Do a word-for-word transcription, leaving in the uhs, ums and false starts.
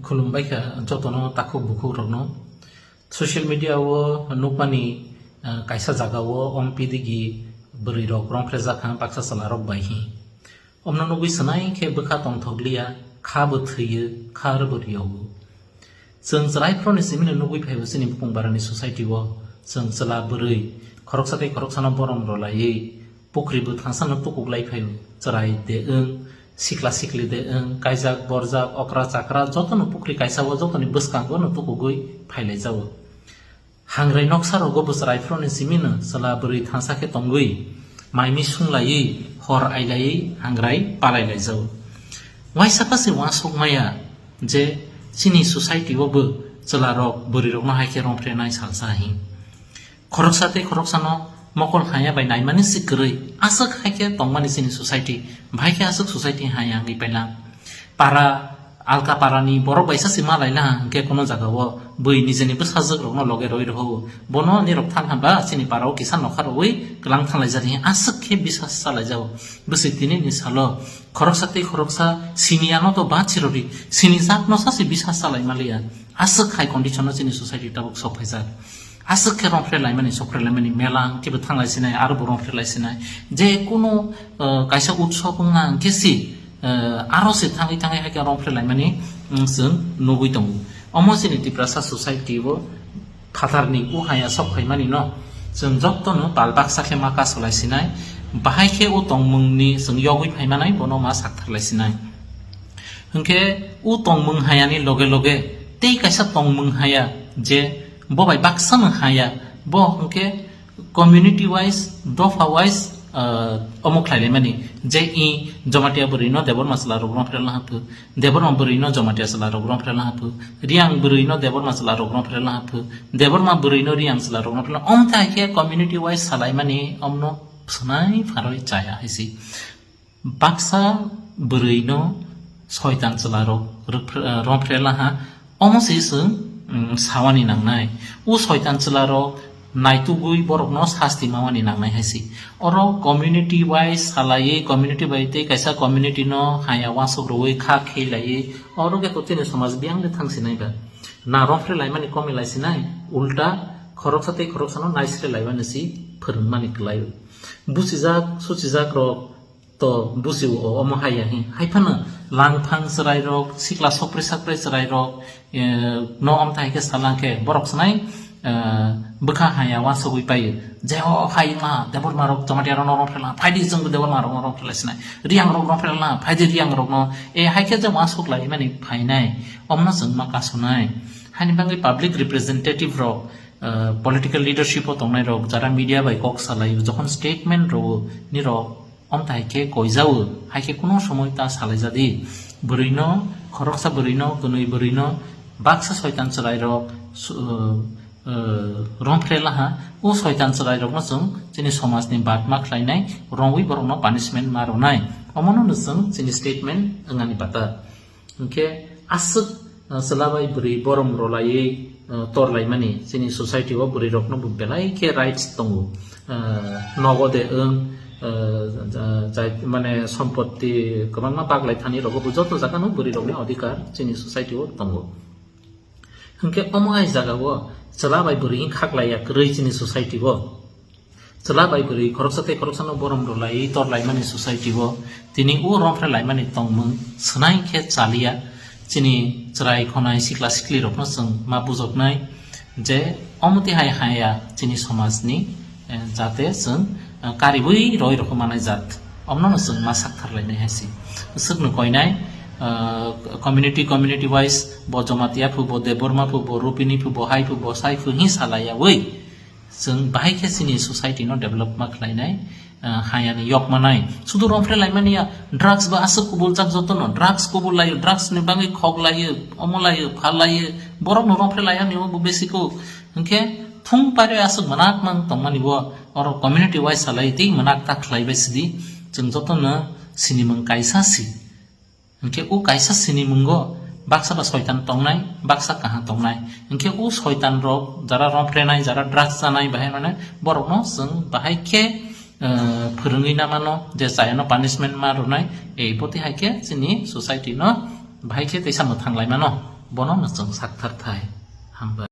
Khulumbai kha jotono takhuk bukhuk rokno. Social media o nukmani, ah, kaisa jaga o ompidigi bwrwi rok romphre jakha baksa chwla rok bai hi. Omno nugwi swnai khe bwkha tongthokliya, kha bo thwiyo, kha aro bo riyogo. Chwng chwrai phoroni simino nugwi phaibo chini bupung barani society o. Chwng chwla bwrwi khoroksa tei khoroksano borom rwlaiwi pukri bwthangsano tukuklai phaio. Chwrai de wng, sikla sikli de wng, kaijak borjak, okra chakra jotono pukri kaisa o jotoni bwskango no tukugwi phailaijago. Hangrai noksa rogo bo chwrai phoroni simino chwla bwrwi thansa khe tongwi, maimi sunglaiwi, hor ailaiwi hangrai palailaijago. Waisa kha se uansuk maya je chini society o bo chwla rok bwrwi rokno hai khe romphrenai salsa hi. Khoroksa tei khoroksano mokol haya bai naimani se kwrwi aswk hai khe tongmani chini society, bahai khe aswk society haya wngwi paila. Para alka parani borok baisa se ma laila hwnkhe kuno jaga o bui nijeni bwsajwk rokno loge rwi rwo. Bono nirok thang hwnba chini para o kisa nokha rwi kwlang thang laijak hi aswk khe bisas cha laijao. Bwswi tini ni salo khoroksa tei khoroksa sini ano to ba chirori sini jak no sa se bisas cha lai maliya. Aswk hai condition no chini society tabuk sok phaijak. Aswk khe romphre laimani, sokphre laimani, mela hwnkhe bo thang lai sinai, aro bo romphre lai sinai. Je kuno, uh, kaisa utsob wngna hwnkhe si, uh, aro se thangwi thangwi hai khe romphre laimani, um, chwng nugwi tongo. Omo chini Tiprasa society o phatharni o haya sok phaimani no chwng jotono pal baksa khe ma kasolai sinai. Bahai khe o tongmungni chwng yogwi phaimanai bono ma sakthar lai sinai. Hwnkhe o tongmung hayani loge loge tei kaisa tongmung haya je bo bai baksa no haya, bo hwnkhe community wise, dopha wise, ah, omo khlai laimani je i Jamatia bwrwi no Debbarma chwla rok romphre laha phu, Debbarma bwrwi no Jamatia chwla rok romphre laha phu, Riang bwrwi no Debbarma chwla rok romphre laha phu, Debbarma bwrwi no Riang chwla rok romphre laha, om thai khe community wise salaimani omno swnai pharwi chaya hai si. Baksa bwrwino soitan chwlarok rwphr-, eh, romphre laha, omo se chwng, mm, sawani nangnai. O soitan chwlarok naitugwi borokno sasti mawani nangnai hai se. Oro community wise salaiwi, community bai tei kaisa community no haya uansuk rwui kha kheilaiwi, oro khe totini somaj biyang de thang sinai ba. Na romphre laimani komi lai sinai, ulta khoroksa tei khoroksano naisre laimani si phwrwngmani kwlai. Buchijak, suchijak rok to busi o omo hai ya hi. Hai phano langphang chwrai rok, sikla sokpri sakpri chwrai rok, eh, no om thai khe salang khe borok swnai, eh, bwkha haya uansugwi paio. Je o hai ma Debbarma rok Jamatia rok no romphre la, phaidi chwng Debbarma rok no romphre lai sinai. Riang rok romphre la, phaidi Riang rok no, eh, hai khe je uansuk lai mani phainai. Omno chwng ma kasunai. Haini bagwi public representative rok, eh, political leadership o tongnai rok, jara media bai kok salai, jokhon statement rwo, nirok Omthai khe koijao, hai khe kuno somoi ta salaijadi. Bwrwino, khoroksa bwrwino, kwnwi bwrwino, baksa soitan chwrairok su-, uh, uh, romphre laha. O soitan chwrairokno chwng chini somajni batma khlainai, romwi borokno punishment ma rwnai. Omono no chwng chini statement wngani bata. Hwnkhe aswk, uh, chwla bai bwrwi borom rwlaiwi, uh, torlaimani chini society o bwrwi rokno bo belai khe rights tongo. Uh, nogo de wng, uh, ja-, jai-, mane sompotti kwbangma baglai thani rogo bo joto jaga no bwrwi rokni odhikar chini society o tongo. Hwnkhe omo hai jaga o chwla bai bwrwi wng khaklaiya kwrwi chini society o. Chwla bai bwrwi khoroksa tei khoroksano borom rwlaiwi torlaimani society o tini o romphre laimani tongmung swnai khe chaliya. Chini chwrai khonai sikla siklirokno chwng ma bujoknai je omo tihai haya chini somajni, eh, jate chwng, eh, karibwi roi rokho manai jat. Omnono chwng ma sakthar lainai hai se. Swkno koinai, eh, community, community wise bo Jamatia phu, bo Debbarma phu, bo Rupini phu, bo hai phu, bo sai phu hi salaiyawi. Chwng bahai khe chini society no develop ma khlainai, ah, hayani yok manai. Sudu romphre laimani ya, drugs ba aswk kubul jak jotono, drugs kubul laio, drugs ni bagwi khok laio, omo laio, phal laio, borok no romphre laiyani o bo besi ko. Hwnkhe thung pairwi aswk manak mang tongmani bo, oro community wise salai tei manak ta khlai bai sidi. Chwng jotono sinimung kaisa si. Hwnkhe o kaisa sinimungo baksa ba soitan tongnai, baksa kaham tongnai. Hwnkhe o soitan rok jara romprenai, jara drugs chanai bahai mane borokno chwng bahai khe, eh, phwrwngwi na mano je chayano punishment ma rwnai, ei boti hai khe chini society no bahai khe teisa mwthang lai mano. Bono no chwng sakthar thai. Hambai.